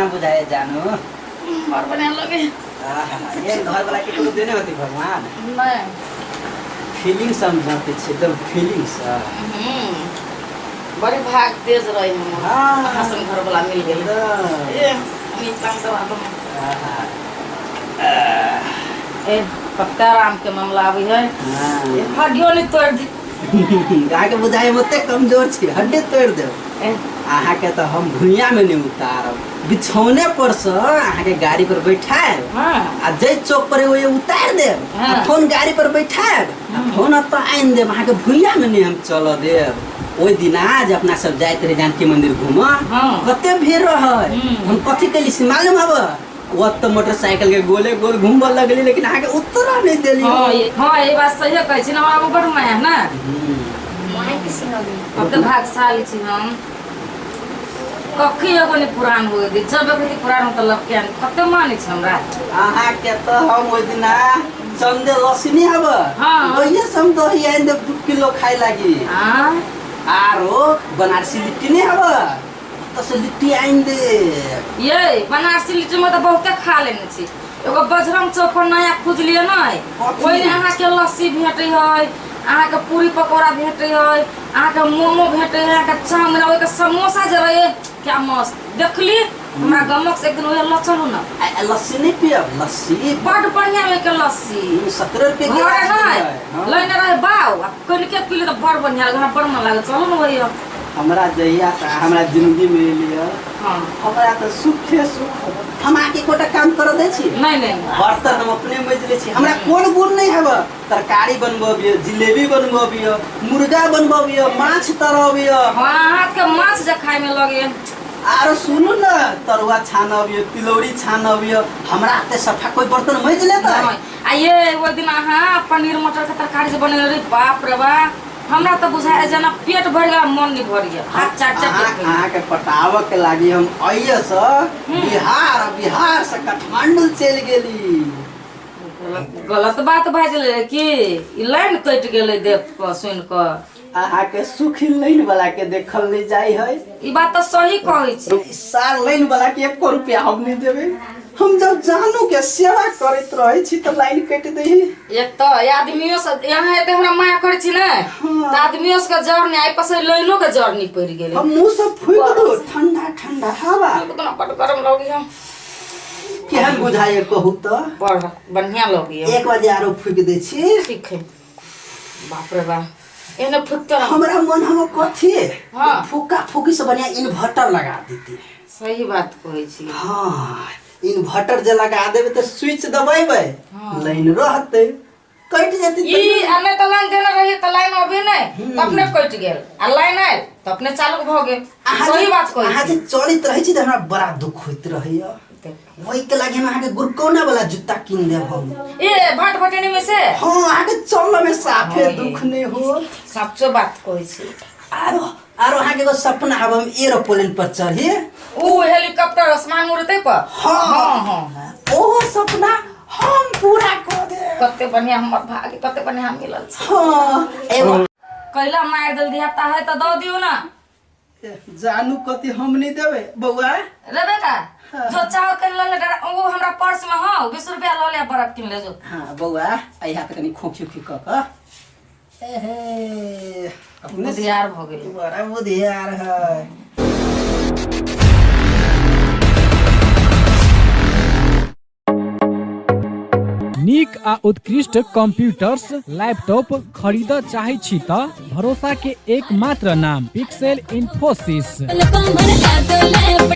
केना बुझाए जानू? बड़ बढ़िया लगे। आहा, ये घर वाला के कोनो देने होती भगवान। नहीं। फीलिंग समझते छी एकदम फीलिंग से। बड़ी भाग तेज रही हम। हसन घर वाला मिल गेल। एकदम। ए नीक दबा दो। आहा, ए पक्का आराम के मामला आबी है। हाँ। हड्डियो नहीं तोड़ दे। अहाँके बुझाइ हम ओते कमजोर छी हड्डी तोड़ि देब? ए अहाँके तऽ हम भुइयामे नहि उतारब, बिछौने पर से अहाँके गाड़ी पर बैठायब आ जै चौक पर ओहि उतारि देब आ फोन गाड़ी पर बैठायब आ फोन ओतऽ आनि देब। अहाँके भुइयामे नहि हम चलऽ देब। ओहि दिना जे अपना सब जाइत रही जानकी मंदिर घूमऽ, कते भीड़ रहै, हम कथी कैली से मालूम हब? ओतऽ मोटरसाइकिल के गोले गोल घूमबऽ लगली, लेकिन अहाँके उतरऽ नहि देली। हाँ, ये बात सही कहै छी ना, हमरा बड़ माया है ना। माय के सुनबी। अब तऽ भागशाली छी हम। कखी एगो नहीं पुरान हो गई, जब एगो पुरान हो तो लब के कते मानै छै हमरा। अहाँके तऽ हम ओहि दिना चंदे लस्सी नहीं हब, वही से हम दही आनि देब 2 किलो खाए लागी। आरो बनारसी लिट्टी नहीं हब, ओतऽ से लिट्टी आनि देब। ये बनारसी लिट्टी में तऽ बहुते खा लेने छी। एगो बजरंग चौक पर नया खुजलियै ने, कथी? ओहिमे अहाँके लस्सी भेटै है, अहाँके पूरी पकौड़ा भेटै है, अहाँके मोमो भेटै है, अहाँके चाउमिन, ओहिके समोसा जे रहै क्या मस्त। देखली हमरा गमक से एक दिन ओहे लऽ चलू ने। आ लस्सी नहीं पियब लस्सी? बड बढ़िया ओहिके लस्सी। 17 रुपये घरे गिलास नहि दै है, हाँ। लैने रहे बाउ आ कनिके पीली तऽ बड़ बढ़िया लागल, हमरा बड़ मन लागल। चलू ने ओहि। हमरा जहिया से हमरा जिंदगी में एलियै, हमरा तऽ सुखे सुख। हम अहाँके एकोटा काम करऽ दै छी? नहि नहि। बर्तन हम अपने मजि लै छी। हमरा कोन गुण नहि हेब? तरकारी बनबबियै, जिलेबी बनबबियै, मुर्गा बनबबियै, माछ तरबियै। हाँ, हाथके माछ जे खायमे लगे। आरो सुनू ने, तरुआ छानबियै, तिलौरी छानबियै। हमरा एते सफा कोई बर्तन मजि लेतै? नहि। आ ये ओहि दिन अहाँ पनीर मटर के तरकारी जे बनेने रही, बाप रे बा, हमरा तऽ बुझाय जेना पेट भरि गेल, मन नहीं भरि गेल, हाथ चाट चाट के खैली। अहाँके पटाबऽ के लागी हम अइये से बिहार, बिहार से काठमांडू चलि गेली। गलत बात भए गेलै कि ई लाइन कटि गेलै देख कऽ सुनि कऽ। अहाँके सुखी लाइन वाला के देखल नहीं जाइ है। ई बात तऽ सही कहै छी। ई साल लाइन वाला के एको रुपया हम नहीं देबै। हम जब जानू के सेवा करैत रहै छी तऽ लाइन कटि दै। एक तऽ आदमियो सब यहाँ एते हमरा माया करै छी ने, तऽ आदमियो सबके जर नहि आइ पसै, लाइनो के जर नहि पड़ि गेलै। हम मुंह से फूक दू ठंडा ठंडा हवा। केतना बड गरम लगैया। केहन बुझाइए कहू तऽ? बड़ बढ़िया लगैया। 1 बजे आरो फूक दै छी। ठीक है। बाप रे बाप, एहने फूकते रह। हमरा मन हम कथी, फूका फूकी से बढ़िया इन्वर्टर लगा देती। सही बात कहै छी। हाँ, इन्वर्टर जे लगा देबै तऽ स्विच दबेबै, लाइन रहतै, कटि जेतै। ई आ नहि तऽ लाइन देने रहियै तऽ लाइन अबे नहि तऽ अपने कटि गेल, आ लाइन आयल तऽ अपने चालू भऽ गेल। सही बात कहै अहाँ छी। जे चलैत रहै छी तऽ हमरा बड़ा दुख होइत रहैया। ओहिके लागि हम अहाँके गुरकौना वाला जूता कीन देब हम। ए भाट भटेनी में से? हाँ, अहाँके चलऽ में साफे दुख नहि होत। सचो बात कहै छी। आरो आरो अहाँके एगो सपना हब, हम एरोप्लेन पर चढ़ी। ऊ हेलीकॉप्टर आसमान में उड़तै पर? हाँ। हाँ हाँ। ओहो सपना हम पूरा कऽ देब। कते बढ़िया हमर भाग्य, कते बढ़िया मिलल छै। हाँ, एगो कैला मारि देल धिया पुता है तऽ दऽ दियौ ने। जानू कथी, हम नहीं देबै बौआ। रे बेटा, जो चाहो किन ले ले। वो हमरा पर्स में हौ 20 रुपया, लऽ ले, बर्फ किन ले जो। हाँ बौआ, अहिया तऽ कनि खोखी उखी कऽ कऽ एहे अपने बुधियार भऽ गेलै। बड़ा बुधियार है। नीक आ उत्कृष्ट कंप्यूटर्स, लैपटॉप खरीदऽ चाहै छी तऽ भरोसा के एकमात्र नाम पिक्सेल इन्फोसिस।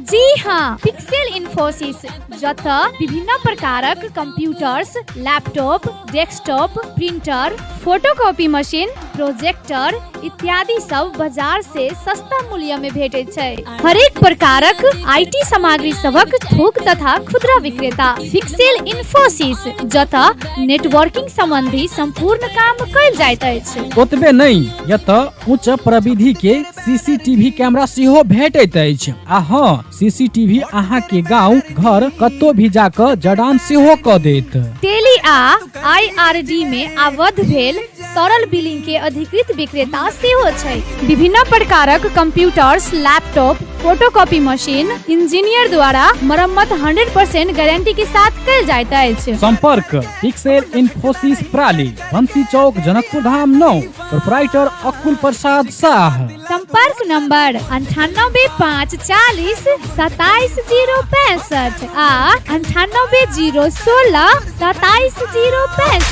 जी हाँ, पिक्सेल इन्फोसिस, जतऽ विभिन्न प्रकारक computers, laptop, desktop, printer, photocopy machine, projector इत्यादि सब बाजार से सस्ता मूल्य में भेटैत छै। हरेक प्रकारक IT सामग्री सभक थोक तथा खुदरा विक्रेता पिक्सेल इन्फोसिस, जतऽ नेटवर्किंग संबंधी संपूर्ण काम कयल जाइत अछि। ओतबे नहि, एतऽ उच्च प्रविधि के सीसीटीवी कैमरा सेहो भेटैत अछि। आ हँ, सीसीटीवी अहाँ के गांव घर कतौ भी जाकऽ जड़ान सेहो कऽ देत। टेली आ आईआरडी में आबद्ध भेल सरल बिलिंग के अधिकृत विक्रेता सेहो छै। विभिन्न प्रकारक computers, laptop, photocopy machine engineer द्वारा मरम्मत 100% गारंटी के साथ कयल जाइत अछि। सम्पर्क पिक्सेल इन्फोसिस प्राली, बंसी चौक, जनकपुर धाम 9, प्रोपराइटर अकुल प्रसाद शाह। संपर्क नंबर 98 5 40 27 0 65 आ 98 0 16 27 0 65।